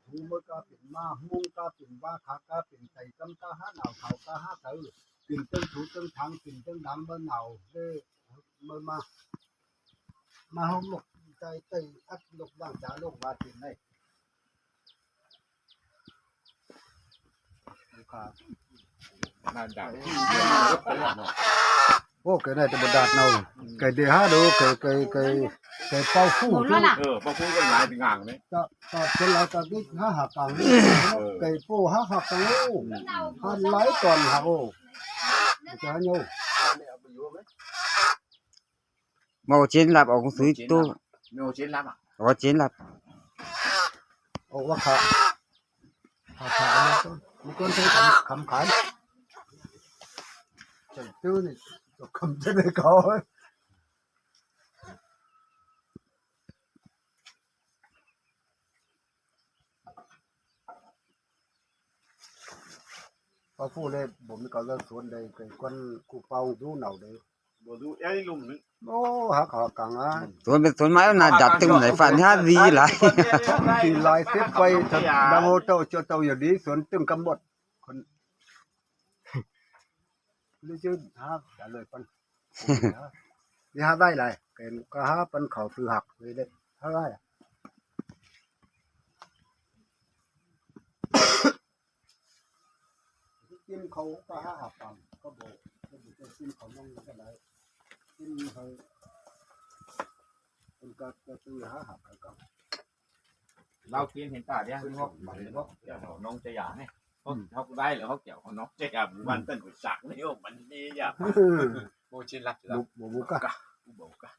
ຫູເມີກະເປັນມາ ຫູກະເປັນວາ ຂາກະເປັນໄຕ ກຳກະຫາໜາວ ເຂົາກະຫາເຕີ ເປັນເຕີງຖູເຕີງຖັງ ເປັນເຕີງດຳບໍ່ໜາວເດີ ເມີມາ ມາເຮົາໝົກໃຈເຕີອັດລົກວ່າງຈາລົກວ່າເປັນໄດ້. ໂອ້ ໄກ່ໄດ້ແຕ່ບໍ່ດາດເນົາ ໄກ່ເດຫາໂດ ໄກ່ ໄກ່ ໄກ່ ໄກ່ເປົ່າຟູ ເອີ ເປົ່າຟູກັນຫຼາຍເປັນງາງເດ້ ຕອດ ຕອດຄົນລາວຕອດນີ້ຫາຫາກາງ ເອີ ໄກ່ໂປ້ຫາຫາກາງ ໂອ້ ຫາຫຼາຍຕອນຫາ ໂອ້ ຈະຫາໂຍ ເວົ້າເຈັນລັບອອກໜັງສືຕູ້ ເວົ້າເຈັນລັບ ເວົ້າເຈັນລັບ ອອກວ່າຂະ ຂະຂະ ມັນກໍໃຊ້ຄຳ ຄຳຂາຍ ໃຊ້ຕື້ນີ້ ຄຳຈະໄດ້ເຂົາ ເປົ່າຟູເລີຍ ບໍ່ມີການເລີກສວນໃດ ໄກກວ່າ ກູເປົ່າດູໜາວເດ້ ບໍ່ດູແອວນີ້ລຸ່ມໜຶ່ງ ໂອ້ ຫາກາງອາ ສວນເປັນສວນໄມ້ໜ້າດັດຕຶງໄດ້ ຝັນຫາດີຫຼາຍ ທີ່ຫຼາຍສິບໄປ ດາໂມເຕົ້າ ເຈົ້າເຕົ້າຢ່າດີ ສວນຕຶງກຳໝົດ ຄົນ ຫຼືຈື່ຫາໄດ້ເລີຍປັນ ນີ້ຫາໄດ້ຫຼາຍ ເຫັນກໍຫາປັນເຂົາຄືຫັກເລີຍເດ້ ຫາໄດ້ ກິນເຂົາກໍຫາຫາປັນ ກໍບໍ່ ກໍບໍ່ກິນເຂົານອງກໍໄດ້ ກິນເຂົາ ເພິ່ນກໍ ກໍຄືຫາຫັກເຂົາ ລາວກິນເຫັນຕາດຽວເຮົາ ເຮົາ ເຮົາ ນ້ອງຈະຢານີ້ ເຮົາ ເຮົາໄດ້ແລ້ວ ເຮົາແກ້ວ ເຮົານ້ອງຈະຢາ ໝູ່ບ້ານເພິ່ນຮູ້ຈັກນີ້ ໂອ້ ມັນມີຢາ ໂອ້ ຊິລັດ ບໍ່ ບໍ່ ບໍ່ກະ ບໍ່ກະ